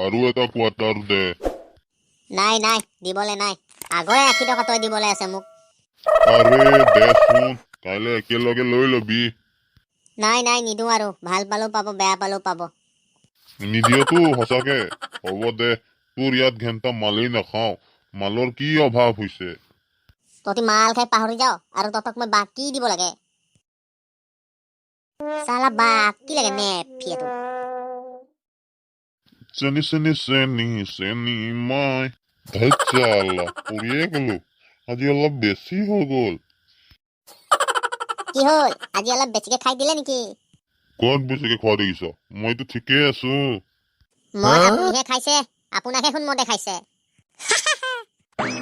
আৰু এটা কোৱাৰ্টাৰ দে। নাই নাই, দিবলৈ নাই। আগৰে 80 টকা তই দিবলৈ আছে মোক। আৰে দেচোন, কাইলৈ একেলগে লৈ ল'বি। নাই নাই, নিদিওঁ আৰু। ভাল পালেও পাব, বেয়া পালেও পাব। নিদিয়তো সঁচাকে? হ'ব দে, তোৰ ইয়াত ঘেণ্টা মালেই নাখাওঁ। মালৰ কি অভাৱ হৈছে? তহঁতি মাল খাই পাহৰি যাৱ আৰু তহঁতক মই বাকী দিব লাগে। চালা, বাকী লাগে নেফিয়াটো। চেনি চেনি চেনি চেনি মাই। ধেৎ চালা, পৰিয়ে গলো। আজি অলপ বেছি হৈ গ'ল। কি হ'ল, আজি অলপ বেছিকে খাই দিলে নেকি? ক'ত বেছিকে খোৱা দেখিছ? মইতো ঠিকেই আছো। মদ আপুনিহে খাইছে, আপোনাকহে শুন মদে খাইছে।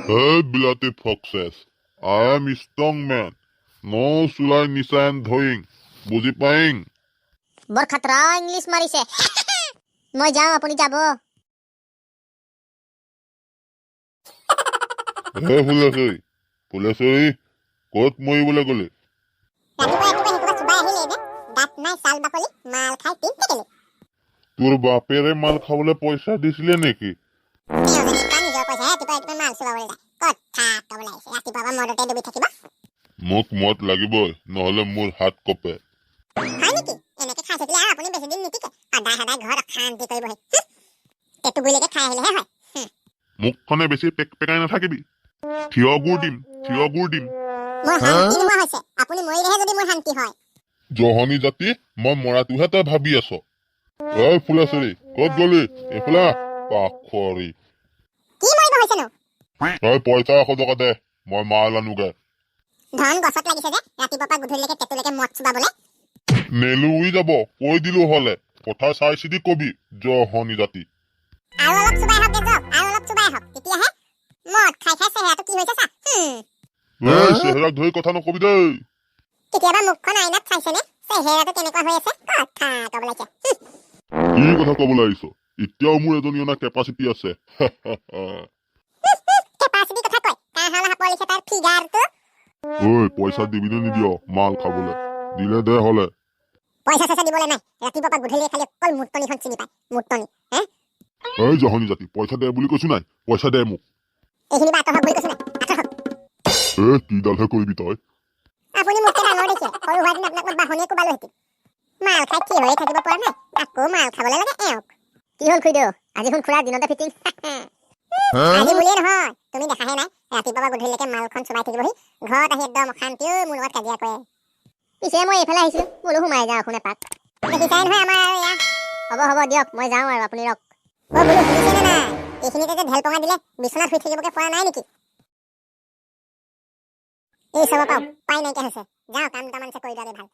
Hey, বিলাতী foxes. I am strong man. No চুলাই নিচা and ধয়িং। বুজি পাইং? বৰ খাতৰা ইংলিছ মাৰিছে। মই যাওঁ, আপুনি যাব। হে ফুলেশ্বৰী, ফুলেশ্বৰী, ক'ত মৰিবলৈ গ'লি? ৰাতিপুৱা ৰাতিপুৱা সেইসোপা চোবাই আহিলেই যে, দাঁত নাই ছাল বাকলি, মাল খাই তিন টেকেলি। তোৰ বাপেৰে মাল খাবলৈ পইচা দিছিলে নেকি? তেওঁ যেনিবা নিজৰ পইচাহে ৰাতিপুৱা ৰাতিপুৱা মাল চোবাবলৈ যায়। কথা ক'বলৈ আহিছে, ৰাতিপুৱা পৰা মদতে ডুবি থাকিব। মোক মদ লাগিবই, নহ'লে মোৰ হাত কঁপে। হয় নেকি? এনেকে খাই থাকিলে আৰু আপুনি বেছি দিন নিটিকে। সদায় সদায় ঘৰত অশান্তি কৰিবহি। টেটু গুৰিলৈকে খাই আহিলেহে হয়। মুখখনে বেছি পেক পেকাই নাথাকিবি। থিয় গুৰ দিম, থিয় গুৰ দিম। মোৰ শান্তি নোহোৱা হৈছে। আপুনি মৰিলেহে যদি মোৰ শান্তি হয়। জহনী জাতি, মই মৰাটোহে তই ভাবি আছ। ঐ ফুলেশ্বৰী, ক'ত গ'লি? এইফালে আহ, পাখৰি। কি মৰিব হৈছেনো? তই পইচা 100 টকা দে, মই মাল আনোগে। ধন গছত লাগিছে যে ৰাতিপুৱাৰ পৰা গধূলিলৈকে টেটুলৈকে মদ চোবাবলৈ। নেলু উৰি যাব, কৈ দিলো হলে। কথা চাই চিতি কবি, জহনী জাতি। আৰু অলপ চোবাই আহক যাওক, আৰু অলপ চোবাই আহক, তেতিয়াহে মদ খাই খাই চেহেৰাটো কি হৈছে চা। এই চেহেৰাক ধৰি কথা নকবি দেই। কেতিয়াবা মুখখন আইনাত চাইছেনে, চেহেৰাটো কেনেকুৱা হৈ আছে? কথা ক'ব লাগিছে। কি কথা ক'বলৈ আহিছ? এতিয়াও মোৰ এজনী অনা কেপাচিটি আছে। কেপাচিটি কথা কয়, কাঁহল সাপৰ লিখে তাৰ ফিগাৰটো। ঐ, পইচা দিবি নে নিদিয় মাল খাবলৈ? দিলে দে হলে। পইচা চইচা দিবলৈ নাই। ৰাতিপুৱাৰ পৰা গধূলি খালি অকল মুৰ্তনিখন চিনি পায়, মুৰ্তনি হে। এই জহনী জাতি, পইচা দে বুলি কৈছো নাই? পইচা দে মোক। এইখিনি বা আঁতৰ হওক বুলি কৈছো নাই? আঁতৰ হওক। এ, কিডালহে কৰিবি তই? আপুনি মোতকে ডাঙৰ দেখে। সৰু হোৱা দিন আপোনাক মই বাহনীয়ে কোবালোহেঁতেন। মাল খাই থিয় হৈয়ে থাকিব পৰা নাই, আকৌ মাল খাবলৈ লাগে এওঁক। কি হ'ল খুৰীদেউ, আজি দেখোন খুৰা দিনতে ফিটিং। আজি বুলিয়ে নহয়, তুমি দেখাহে নাই, ৰাতিপুৱা পৰা গধূলিলৈকে মালখন চোবাই থাকিবহি। ঘৰত আহি একদম অশান্তি ঐ, মোৰ লগত কাজিয়া কৰে। পিছে মই এইফালে আহিছিলো, বোলো সোমাই যাওঁ এখন এপাক। দেখিছাই নহয় আমাৰ আৰু এয়া। হ'ব হ'ব দিয়ক, মই যাওঁ আৰু, আপুনি ৰক। অ বোলো শুনিছেনে নাই, এইখিনিতে যে ঢেলপঙা দিলে, বিচনাত শুই থাকিবকে পৰা নাই নেকি? এই চবৰ পৰা উপায় নাইকিয়া হৈছে। যাওঁ, কাম দুটামান আছে, কৰি লোৱাগে ভাল।